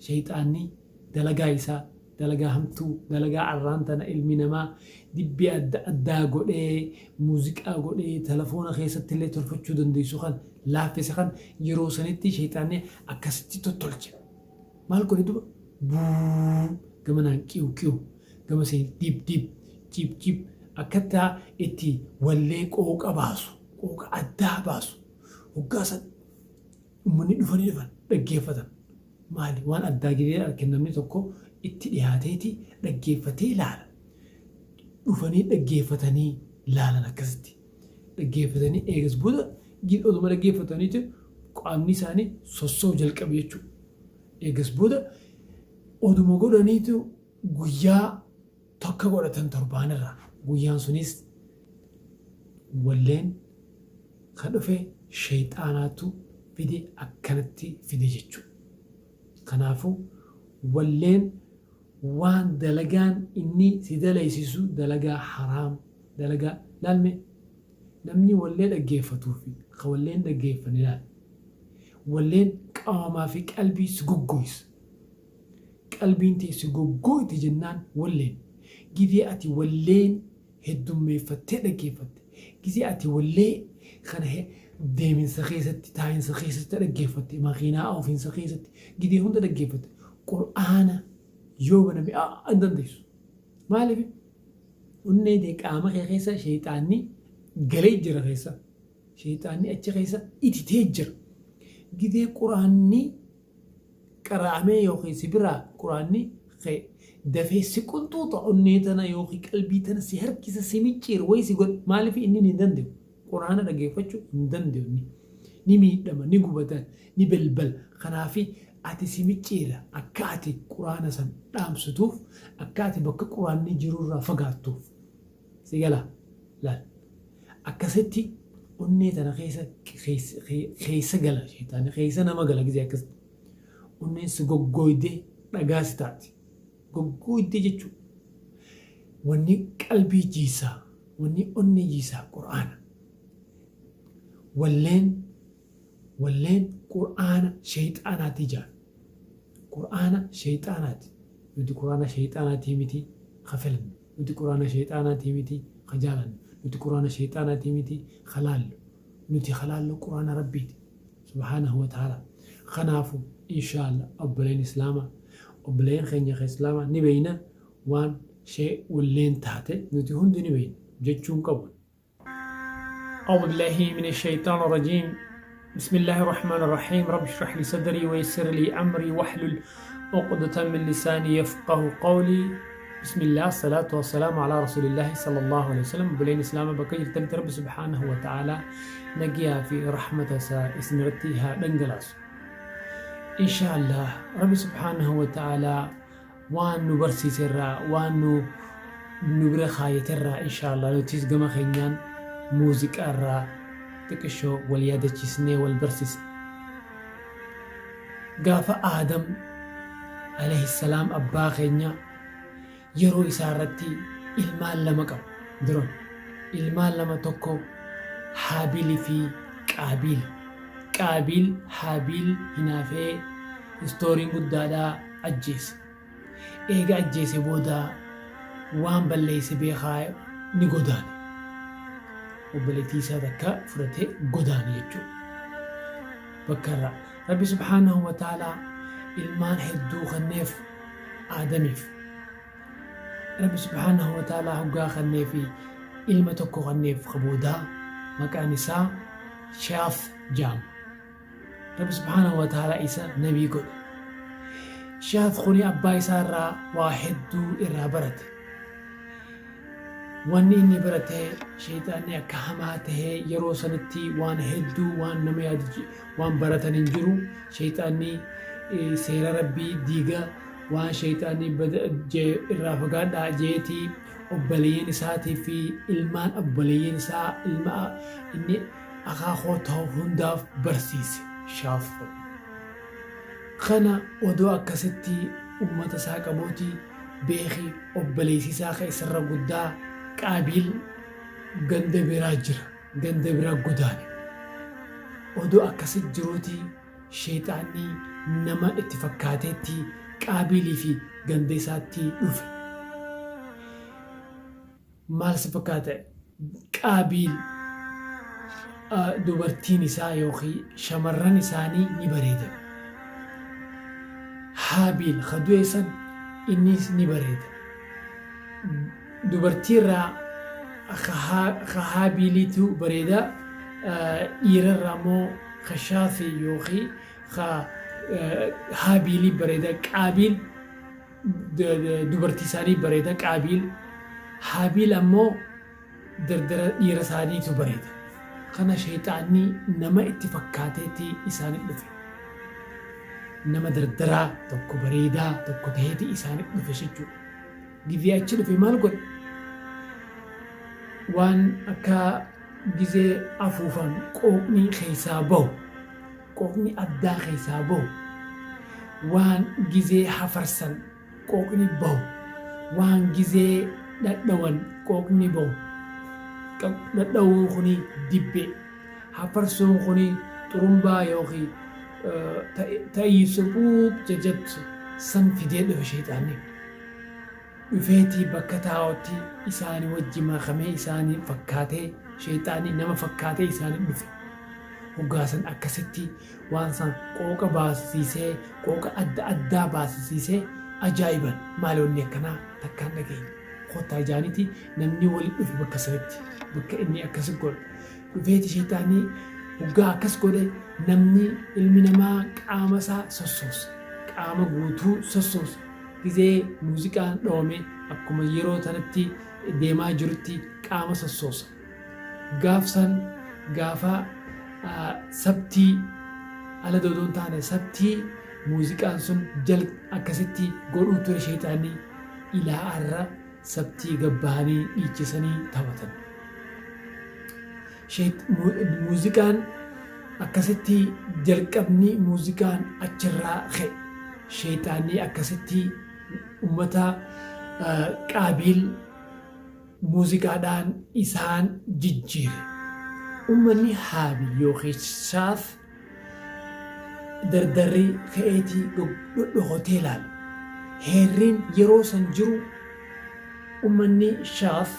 Sheyxaanni dalagaa isaa dalagaa hamtuu, dalagaa arraan tana ilmi namaa dibbee adda addaa godhee, muuziqaa godhee, telefoona keessatti illee tolfachuu dandeessu kan laaffise kan yeroo sanitti sheyxaanni akkasitti tottolche. Maal godhe duba? Buu gamanaan qiw qiw, gama saniin dib dib, cib cib akkattaa itti wallee qooqa baasu, qooqa addaa baasu. Hoggaa san ummanni dhufanii dhufan dhaggeeffatan. Maali waan addaa gidee arge namni tokko itti dhiyaateeti dhaggeeffatee laala. Dhufanii dhaggeeffatanii laalan akkasitti. Dhaggeeffatanii eegas booda oduma dhaggeeffataniiti qaamni isaanii sossoo'u jalqabe jechuudha. Eegas booda oduma godhaniitu guyyaa tokko godhatan torbaanirra. Guyyaan sunis walleen Ka dhufe sheyxaanaatu fide akkanatti fide jechu. Kanaafu walleen waan dalagaan inni si dalaysisu dalagaa haraam dalagaa laal mee namni wallee dhaggeeffatuu fi ka wallee hin dhaggeeffanne laal. Walleen qaamaa fi qalbii si goggoysa. Qalbiin tee si goggooyti jennaan walleen. Gizee ati walleen heddummeeffattee dhaggeeffatte, gizee ati wallee kana deeminsa keessatti, taa'insa keessatti dhaggeeffatte, makiinaa oofinsa keessatti, gizee hunda dhaggeeffatte, Qur'aana yoo baname hin dandeessu. Maaliif? Onnee tee qaama kee keessa sheeyxaanni galee jira keessa. Sheeyxaanni achi keessa ititee jira. Gizee Qur'aanni qara'amee yookiin si biraa quraanni kee dafee si qunxuuxa onnee tana yookiin qalbii tana si harkisa si micciira wayi si godha maaliif inni hin danda'u quraana dhageeffachuu hin danda'u inni ni miidhama ni gubata ni balbala kanaafi ati si micciira akka ati quraana san dhaamsituuf akka ati bakka quraanni jirurraa fagaattuuf si gala laal akkasitti onnee tana keessa keessa gala sheexaanni keessa nama gala gisee akkasitti onneen si goggooydee dhagaa si taati goggooydee jechuudha wanni qalbii jiisaa wanni onnee jiisaa qur'aana walleen walleen qur'aana sheexaanaati jaan qur'aana sheexaanaati nuti qur'aana sheexaanaatii miti ka filannu Nuti Qur'aana sheyxaanaatii miti ka jaalannu. Nuti Qur'aana sheyxaanaatii miti ka laallu. Nuti ka laallu Qur'aana Rabbiiti subhaanahu wa ta'aalaa. Kanaafu inshaa Allah obboleen Islaamaa, obboleen keenya ka Islaamaa ni beeyna waan walleen taate nuti hundi ni beeyna jechuu hin qabu. أعوذ بالله من الشيطان الرجيم بسم الله الرحمن الرحيم رب اشرح لي صدري ويسر لي أمري واحلل عقدة من لساني يفقه قولي بسم الله الصلاة والسلام على رسول الله صلى الله عليه وسلم بلين إسلام بكير تنت رب سبحانه وتعالى نجيها في رحمة سا إسنرتها دنجلاس إن شاء الله رب سبحانه وتعالى Waan nu barsiise irraa, waan nu nu bira kaayyate irraa inshaa Allah nutis gama keenyaan muuziqaa irraa xiqishoo wal yaadachiisnee wal barsiisna. Gaafa Aadam alayhi salaam abbaa keenya yeroo isaa irratti ilmaan lama qaba dura ilmaan lama tokko Haabiil fi Qaabiil. Qaabiil Haabiil hinaafee istooriin guddaadha ajjeese. Eega ajjeese booda waan balleesse beekaa ni godaane. Obboleettii isaa takka fudhatee godaane jechuudha. Bakka irraa. Rabbi subhaanahu wa ta'aalaa ilmaan hedduu kenneef Aadamiif. Rabbi subhaanahu wa ta'aalaa hoggaa kenneefi ilma tokko kenneef ka boodaa maqaan isaa Shaaf jaama. Rabbi subhaanahu wa ta'aalaa isa nabii godhe. Shaath kuni abbaa isaa irraa waa hedduu irraa barate. Wanni inni barate sheeyxaanni akka hamaa tahee yeroo sanitti waan hedduu waan nama yaadu waan baratan hin jiru. Sheeyxaanni seera Rabbii diiga waan sheeyxaanni irraa fagaadhaa jeetii obboleeyyan isaatii fi ilmaan obboleeyyan isaa ilma inni akaakoo ta'u hundaaf barsiise. Shaaf. Kana odoo akkasitti ummata isaa qabuuti beeki obboleessi isaa ka isarra guddaa Qaabiil ganda biraa jira, ganda biraa godaane. Odoo akkasi jiruuti sheeyxaanni nama itti fakkaateetti Qaabiilii fi ganda isaatti dhufe. Maal si fakkaata? Qaabiil dubartiin isaa yookiin shamarran isaanii ni bareedan. Haabiil ka du'e san innis ni bareeda. Dubartii irraa ka Haabiiliitu bareeda, dhiira irraa immoo ka Shaafii yookiin ka Haabiilii bareeda. Qaabiil dubartii isaanii bareeda Qaabiil. Haabiil ammoo dardara dhiira isaaniitu bareeda. Kana sheyxaanni nama itti fakkaateeti isaanit dhufe. Nama dardaraa tokko bareedaa tokko taheeti isaanit dhufe jechuudha. Gizee achi dhufe maal godhe? Waan akka gizee afuufan qooqni keessaa bahu, qooqni addaa keessaa bahu, waan gizee hafarsan qooqni bahu, waan gizee dhadhawan qooqni bahu. Dhadhawuun kuni dibbee, hafarsuun kuni xurumbaa yookiin ta'iyyisu buup jajjabsu san fidee dhufe sheyxaanni. Dhufeeti bakka taa'utti isaani wajji makamee isaani fakkaatee sheyxaanni nama fakkaatee isaani dhufe. Hoggaa san akkasitti waan san qooqa baasisiisee qooqa adda addaa baasisiisee ajaa'iban maali wanni akkanaa takkaan dhageenye. Kottaa jaaniti namni wali dhufe bakka sanitti bakka inni akkasi godhe. Dhufeeti sheyxaanni hoggaa akkas godhe namni ilmi namaa qaama isaa sossoosa. Qaama guutuu sossoosa. Gizee muuziqaan dhawame akkuma yeroo tanatti deemaa jirutti qaama sossoosa. Gaaf san gaafa sabtii ala odoo hin taane sabtii muuziqaan sun jal akkasitti godhuu ture sheyxaanni ilaa arra sabtii gabbahanii dhiichisanii taphatan. Muuziqaan akkasitti jalqabni muuziqaan achirraa ka'e. Sheyxaanni akkasitti ummata Qaabiil muuziqaadhaan isaan jijjiire. Ummanni Haabiil yookiin Shaaf dardarri ka'eeti dhodhokotee laale. Heerriin yeroo san jiru ummanni Shaaf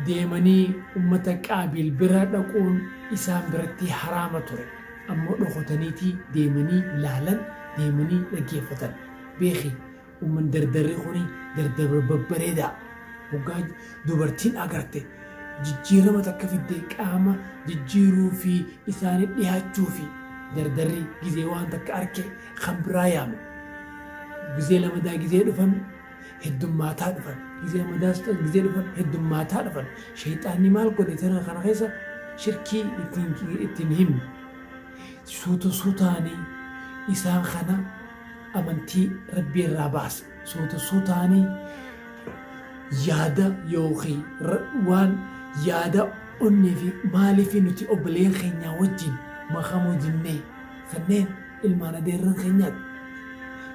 deemanii ummata Qaabiil bira dhaquun isaan biratti haraama ture. Ammoo dhokotaniiti deemanii laalan, deemanii dhaggeeffatan. Beeki umman dardarri kuni dardara babbareedaa. Hoggaa dubartiin agarte jijjiirama takka fidde qaama jijjiiruu fi isaanii dhiyaachuu fi dardarri gizee waan takka arke kan biraa yaama. Gizee lamadaa gizee dhufan heddummaataa dhufan. Gizee madaas gizee dhufan heddummaataa dhufan. Sheyxaanni maal godhe tana kana keessa shirkii ittiin himne. Suuta suutaanii isaan kana amantii Rabbii irraa baasa. Suuta suutaanii yaada yookiin waan yaada onnee fi maaliif nuti obboleeyyan keenyaa wajjin makamuu dinnee kanneen ilmaan adeerran keenyaati.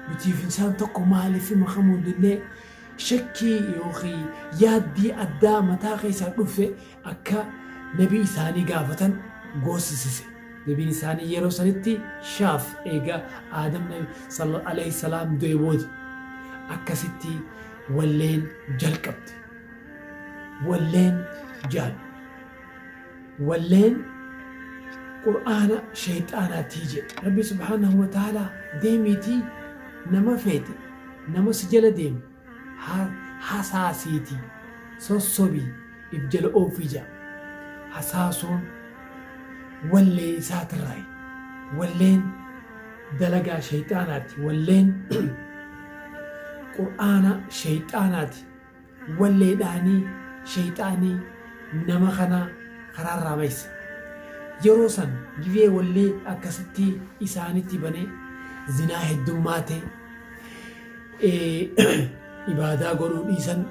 Nutiif isaan tokko maaliif makamuu dinnee shakkii yookiin yaaddii addaa mataa keessaa dhufe akka nabii isaanii gaafatan goosisise. Nabiin isaanii yeroo sanitti Shaaf eega Aadam alayhi salaam du'e booda akkasitti walleen jalqabde. Walleen jaal. Walleen Qur'aana sheyxaanaatii jedhe. Rabbi subhaanahu wa ta'aalaa deemiitii nama feete nama si jala deemu hasaasiitii sossobii if jala oofi ja'a. Hasaasuun wallee isaatirraayi. Walleen dalagaa sheyxaanaati. Walleen Qur'aana sheyxaanaati. Walleedhaanii sheyxaanii nama kana karaarraa maysa. Yeroo san gizee wallee akkasitti isaanitti bane zinaa heddummaate, ibaadaa godhuu dhiisan,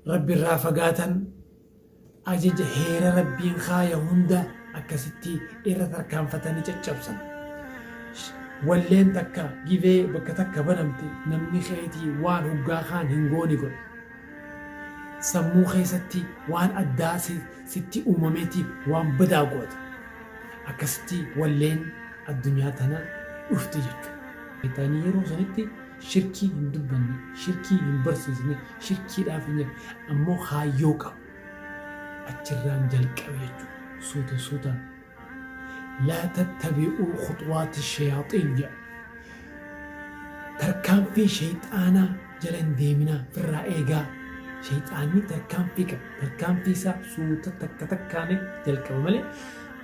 Rabbi irraa fagaatan, ajaja heera Rabbiin kaaya hunda akkasitti irra tarkaanfatanii caccabsan. Walleen takka gizee bakka takka banamte namni keetii waan hoggaa kaan hin goone godhe. Sammuu keessatti waan addaa sitti uumameeti waan badaa goota. Akkasitti walleen addunyaa tana dhufte jechuudha. Shayxaanni yeroo sanitti shirkii hin dubbanne, shirkii hin barsiisne, shirkiidhaaf hin jedhe, ammoo kaayyoo qaba. Achirraan jalqabe jechuudha. Suuta suutaan. Laa tattabi'uu khuxwaati shayaaxiin jedha. Tarkaanfii shayxaanaa jala hin deeminaa, firraa eegaa. Shayxaanni tarkaanfii qaba. Tarkaanfii isaa suuta takka takkaan jalqaba malee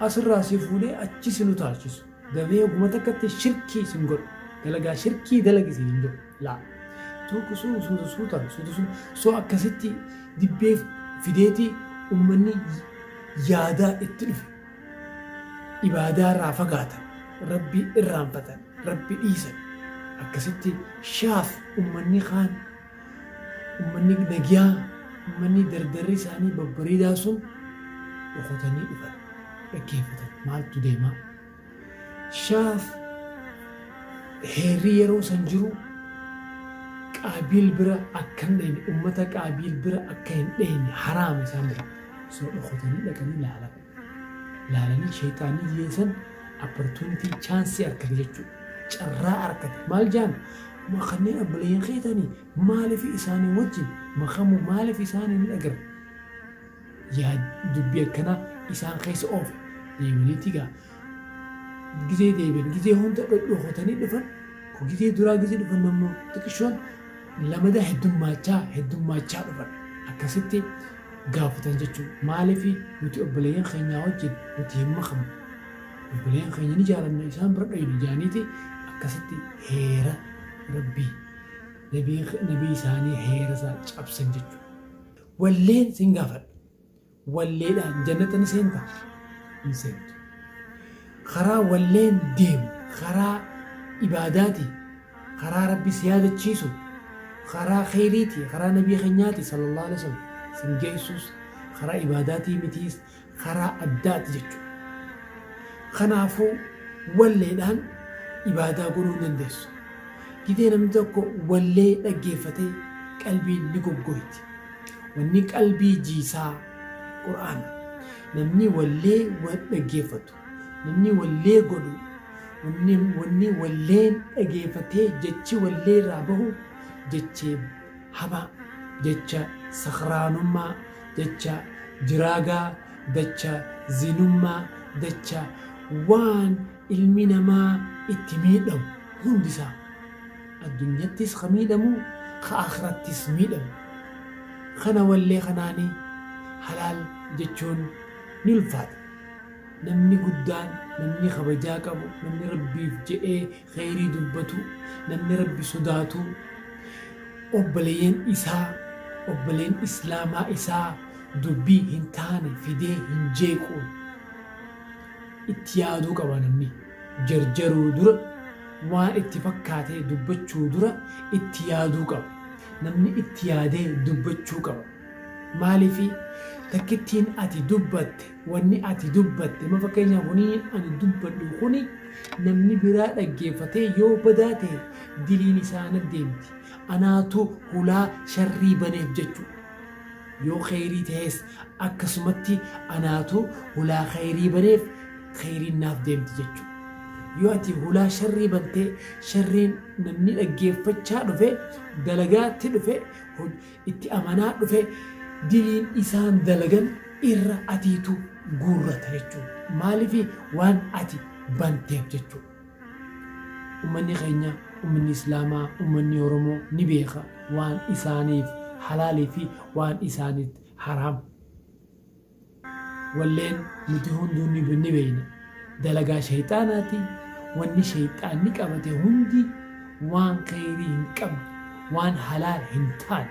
asirraa si fuudhee achi si nu taalchisu. Dafee oguma takkatti shirkii sin godhu. Dalagaa shirkii dalagi siin hin jedhu. Laa. Tokko suuta suutaan suuta suuta soo akkasitti dibbee fideeti ummanni yaadaa itti dhufe. Ibaadaa irraa fagaatan, Rabbi irraanfatan, Rabbi dhiisan. Akkasitti shaaf ummanni kaan, ummanni nagiyaa, ummanni dardarri isaanii babbareedaa sun dhokatanii dhufan, dhaggeeffatan maaltu deemaa. Shaaf heerri yeroo san jiru Qaabiil bira akka hin dhayne, ummata Qaabiil bira akka hin dhayne haraama isaan bira. So dhokatanii dhaqanii laalan. Laalanii shayxaanni yeesan opportunity chaansii argate jechuudha. Carraa argate. Maal jaan? Kanneen obboleeyyan keetanii maaliif isaanii wajjin makamuu, maaliif isaanii hin agarre? Yaa dubbii akkanaa isaan keessa oofe. Deemaniiti gaa gizee deebi'an, gizee hunda dhodhokotanii dhufan, ko gizee duraa gizee dhufan ammoo xiqishoon lamada heddummaachaa heddummaachaa dhufan. Akkasitti gaafatan jechuudha. Maaliif nuti obboleeyyan keenyaa wajjin nuti hin makamnu? Obboleeyyan keenya ni jaalanna, isaan bira dhaynu jaaniiti akkasitti heera Rabbii, nabii isaanii heera isaa cabsan jechuudha. Walleen sin gaafadha. Walleedhaan jannata ni seentaa? Hin seentu. Karaa walleen deemu, karaa ibaadaati, karaa Rabbi si yaadachiisu, karaa kheyriiti, karaa nabii keenyaati sallallahu alaihi wasallam sin geessus, karaa ibaadaatii mitiis, karaa addaati jechuudha. Kanaafuu walleedhaan ibaadaa godhuu hin dandeessu. Gidee namni tokko wallee dhaggeeffatee qalbiin ni goggoyti. Wanni qalbii jiisaa Qur'aana. Namni wallee dhaggeeffatu, namni wallee godhu, wanni walleen dhageeffatee jechi wallee irraa bahu jecha hamaa, jecha sakhraanummaa, jecha jiraagaa, dacha zinummaa, dacha waan ilmi namaa itti miidhamu hundisaa. Addunyattis ka miidhamu, ka aakhirattis miidhamu. Kana wallee kanaani halaal jechuun ni ulfaata. Namni guddaan, namni kabajaa qabu, namni Rabbiif jedhee kheyrii dubbatu, namni Rabbi sodaatu, obboleeyyan isaa, obboleen Islaamaa isaa dubbii hin taane fidee hin jeequ. Itti yaaduu qaba namni. Jarjaruu dura, waan itti fakkaatee dubbachuu dura itti yaaduu qaba. Namni itti yaadee dubbachuu qaba. Maaliifi takkittiin ati dubbatte, wanni ati dubbatte, ma fakkeenyaaf wani ani dubbadhu kuni namni biraa dhaggeeffatee yoo badaa ta'e diliin isaa na deemti. Anaatu hulaa sharrii baneef jechuudha. Yoo kheyrii ta'es akkasumatti anaatu hulaa kheyrii baneef kheyriin naaf deemti jechuudha. Yoo ati hulaa sharrii bantee sharriin namni dhaggeeffachaa dhufe, dalagaatti dhufe, itti amanaa dhufe, diliin isaan dalagan irra atiitu guurrata jechuudha. Maaliif? Waan ati banteef jechuudha. Ummanni keenya, ummanni Islaamaa, ummanni Oromoo ni beeka waan isaaniif halaalii fi waan isaaniif haraam. Walleen nuti hunduu ni beekna. Dalagaa shayxaanaati. Wanni shayxaanni qabate hundi waan kheyrii hin qabne, waan halaal hin taane.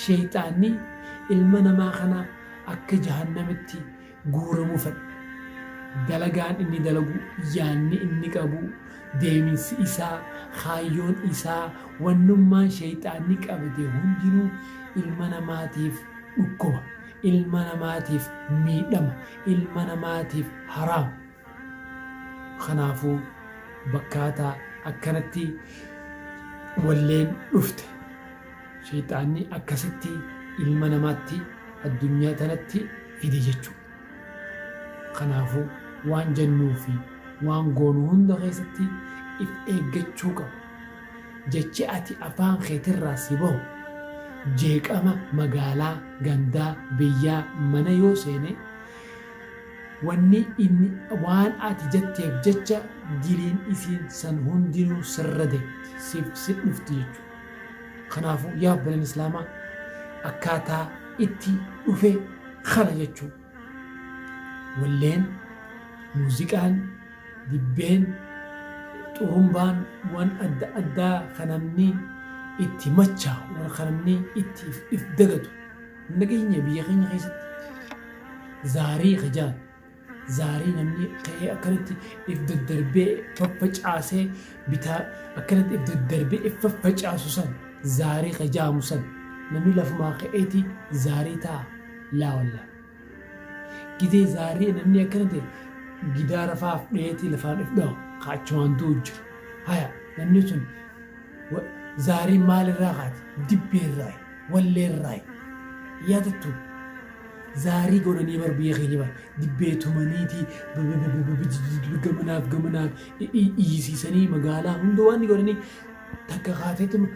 Shayxaanni ilma namaa kana akka jahannamitti guuramu fedha. Dalagaan inni dalagu, yaanni inni qabu, deeminsi isaa, kaayyoon isaa, wannummaan shayxaanni qabate hundinuu ilma namaatiif dhukkuba, ilma namaatiif miidhama, ilma namaatiif haraam. Kanaafuu bakkaataa akkanatti walleen dhufte. Shayxaanni akkasitti ilma namaatti addunyaa tanatti fide jechuudha. Kanaafuu waan jennuu fi waan goonu hunda keessatti if eeggachuu qaba. Jechi ati afaan keetirraa si bahu jeeqama magaalaa, gandaa, biyyaa, mana yoo seene wanni inni waan ati jetteef jecha diliin isiin san hundinuu sirra deemti, siif si dhufti jechuudha. Kanaafuu yaa obboleen Islaamaa, akkaataa itti dhufe kana jechuudha. Walleen, muuziqaan, dibbeen, xurumbaan waan adda addaa kan namni itti machaa'u, waan kan namni itti if dagatu. Hin dhageenye biyya keenya keessatti zaarii kajaan zaarii namni ka'ee akkanatti if daddarbee faffacaasee bitaa akkanatti if daddarbee if faffacaasu san, zaarii kajaamu san, namni lafumaa ka'eeti zaarii ta'a? Laa wallaahi. Gizee zaarii namni akkana ta'e gidaara faaf dheetii lafaan if dhawa, ka achumaan du'u jira. Haya, namni sun zaariin maalirraa kaate? Dibbeerraayi, walleerraayi. Yaadattu, zaarii godhanii bar biyya keenya bar dibbee tumaniiti gamanaaf gamanaan iyyisiisanii magaalaa hunda waan ni godhanii takka kaateetuma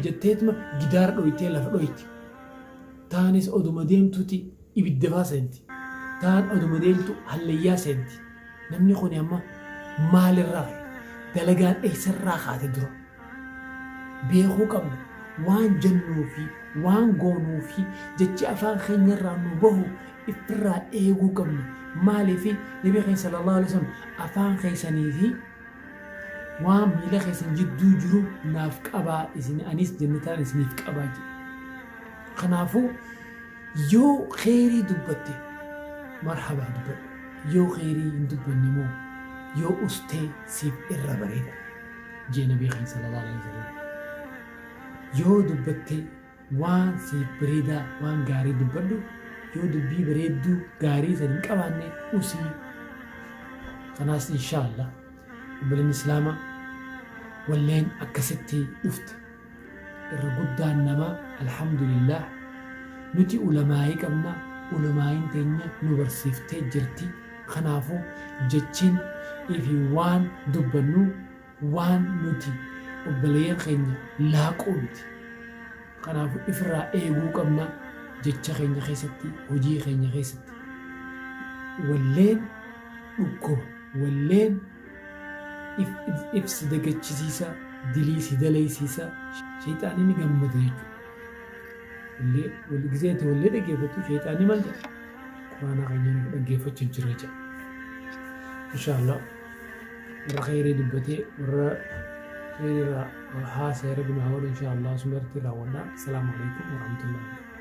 jetteetuma gidaara dhoytee lafa dhoyti. Taanis oduma deemtuuti ibidda faa seenti. Taan oduma deemtu hallayyaa seenti. Namni kuni amma maalirraa ka'e? Dalagaan eessarraa kaate dura? Beekuu qabna. Waan jennuu fi waan goonuu fi jechi afaan keenyarraa nu bahu ifirraa eeguu qabna. Maaliif Nabi keenya sallallahu alaihi wasallam afaan keessanii fi waan miila keessan jidduu jiru naaf qabaa, isin anis jannataan isiniif qabaa jedhe. Kanaafuu yoo kheyrii dubbatte marhabaa dubbadhu. Yoo kheyrii hin dubbanne immoo yoo ustee siif irra bareeda jee Nabii keenya sallallahu alaihi wasallam. Yoo dubbatte waan siif bareedaa, waan gaarii dubbadhu. Yoo dubbii bareedduu gaarii san hin qabaanne usii. Kanaas inshaallah obboleen Islaamaa, walleen akkasitti dhufte. Irra guddaan namaa, alhamdulillah, nuti ulamaa'ii qabna, ulamaa'iin teenya nu barsiiftee jirti. Kanaafuu jechiin fi waan dubbannu waan nuti obboleeyyan keenya laaquu miti. Kanaafuu ifirraa eeguu qabna jecha keenya keessatti, hojii keenya keessatti. Walleen dhukkuba, walleen if si dagachisiisa, dilii si dalaysiisa, sheyxaanni ni gammada jechuudha. Wallee wal gizee ati wallee dhaggeeffattu sheyxaanni maal jedha? Quraana keenya nuuf dhaggeeffachuu jira jedha. Inshaallah warra kheyrii dubbatee, warra kheyrii irraa haasa'e Rabbi nu haa godhu inshaallah. Asumarratti raawwadha. Assalaamu alaikum warahmatullahi wabarakatuh.